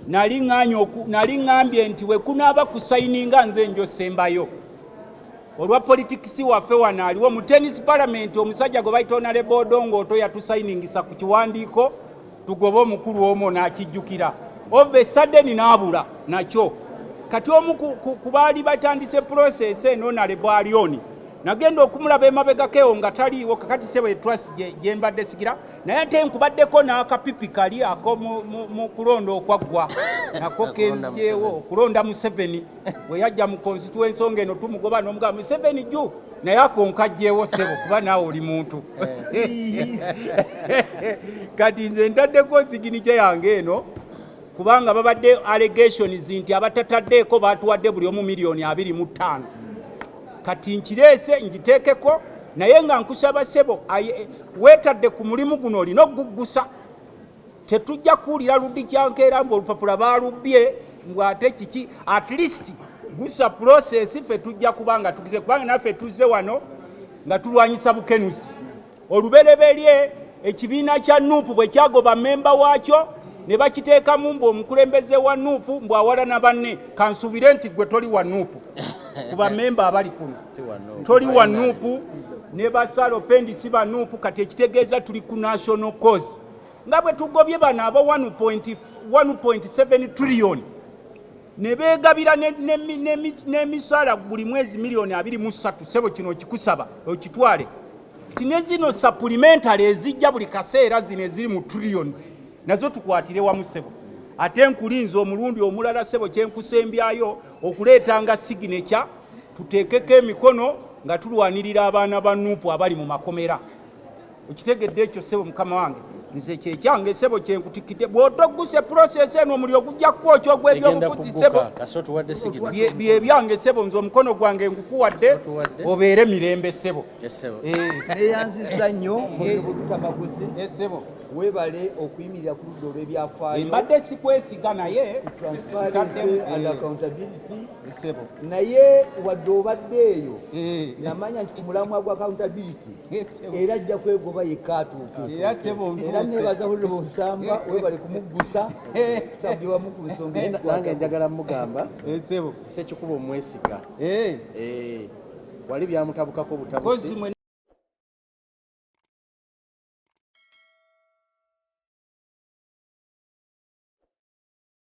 Nali ŋŋaanye nali ŋŋambye nti bwe kunaaba kusayininga, nze njosembayo olwa politics waffe. Wano aliwo mu tenth parliament omusajja gwe bayita Honorable Odonga Otto, yatusayiningisa ku kiwandiiko tugobe omukulu omu, n'akijjukira. Of a sudden n'abula nakyo. Kati omu ku baali batandise process eno, Honorable Alioni, nagenda okumulaba emabegako ewo nga taliiwo. Kakati sebo, etrust gye mbadde sigira, naye ate nkubaddeko n'akapipi kali ako mu kulonda okwaggwa nako kenzyewo, okulonda Museveni bwe yajja mu constituency eno, tumugoba n'omugamba Museveni jju, naye ako nkajjeewo sebo, kuba naawe oli muntu. Kati nze ntaddeko signature yange eno kubanga babadde allegations nti abatataddeeko batuwadde buli omu miliyoni 25. Kati nkireese ngiteekeko, naye nga nkusaba sebo, weetadde ku mulimu guno, olina okuguggusa. Tetujja kuwulira luddi kyankeera mbu olupapula baalubbye, mbw ate kiki. At least gusa process, ffe tujja kuba nga tugize, kubanga naffe tuzze wano nga tulwanyisa bukenuzi. Olubereberye ekibiina kya NUP bwe kyagoba memba waakyo ne bakiteekamu mbu omukulembeze wa NUP mbu awalana banne. Kansuubire nti gwe toli wa NUP, ku bamemba abali kuno toli wa NUP, ne basalo pendisi ba NUP. Kati ekitegeeza tuli ku national cause, nga bwe tugobye bano aba 1.7 trillion ne beegabira n'emisaala buli mwezi miliyoni 23. Sebo, kino okikusaba okitwale ti ne zino supplementary ezijja buli kaseera, zino eziri mu trillions, nazo tukwatire wamu sebo. Ate nkulinza omulundi omulala sebo, kyenkusembyayo okuleetanga signature tuteekeko emikono nga tulwanirira abaana ba NUP abali mu makomera. Okitegedde ekyo sebo? Mukama wange, nze kyekyange sebo kyenkutikidde. Bw'otogguse process eno, omuliro gujja kukwokya ogw'ebyobufuzi sebo. Kasita otuwadde signature. Bye byange sebo, nze omukono gwange ngukuwadde. Otuwadde. Obeere mirembe sebo. Yes, sebo. Neyanziza nnyo Lutamaguzi. Sebo. Weebale okuyimirira ku ludda olw'ebyafaayo. Mbadde sikwesiga, naye transparency and accountability. Sebo. Naye wadde obadde eyo, namanya nti ku mulamwa gwa accountability Sebo. era ajja kwegoba yekka atuuke. Era sebo, era ntuuse. Nebaza Honorable Nsamba, webale kumuggusa, tutambye wamu ku nsonga Nange ezikwatako. njagala mugamba Sebo. Sekikubo omwesiga. Wali byamutabukako Kozi butabusi. mwe.